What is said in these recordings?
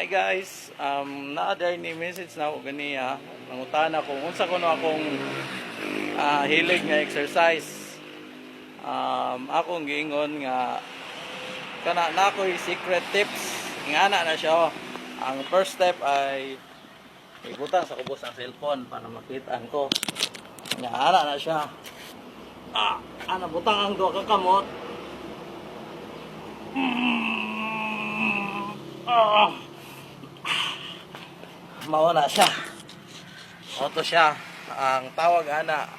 Hi guys, naa ni message na ako ganiya. Nangutana kung unsa kuno akong hilig nga exercise. Akong giingon nga kana na ako'y secret tips. Ingana na siya, oh. Ang first step ay ibutang sa kubos ang cellphone para makitaan ko. Nga ana na siya. Ah, ana, butang ang duha ka kamot. Ah. Mao na siya. Auto siya. Ang tawag ana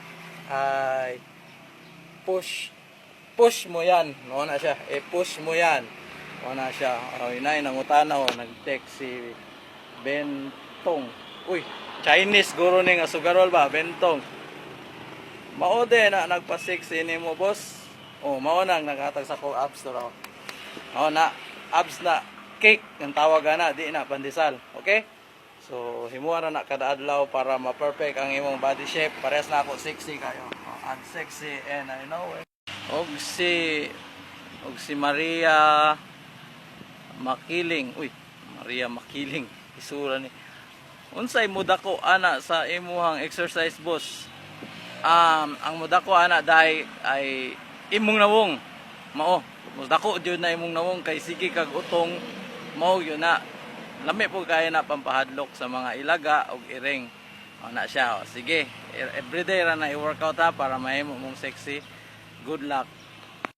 ay push push mo yan. Mao na siya. Eh, push mo yan. Mao na siya. O, inay, nangutana o, nag-text si Bentong. Uy, Chinese guro ni nga sugarol ba? Bentong. Mao de na nagpa-sexy ni mo, boss. Oh, mao nang naghatag sa ko abs to raw. Mao na abs na cake ang tawag ana, di na pandesal. Okay? So, himuha na na kada adlaw para ma-perfect ang imong body shape. Parehas na ako, sexy kayo. Oh, I'm sexy and I know it. Og si Maria Makiling. Uy, Maria Makiling. Isura ni. Unsay mudako ana sa imuhang exercise, boss? Ang mudako ana dai ay imong nawong. Mao, mudako jud na imong nawong kay sige kag utong, mao yun na. Lami po kaya na pampahadlok sa mga ilaga og iring. O na siya. O, sige, everyday ra na i-workout ha para mahimo mong sexy. Good luck.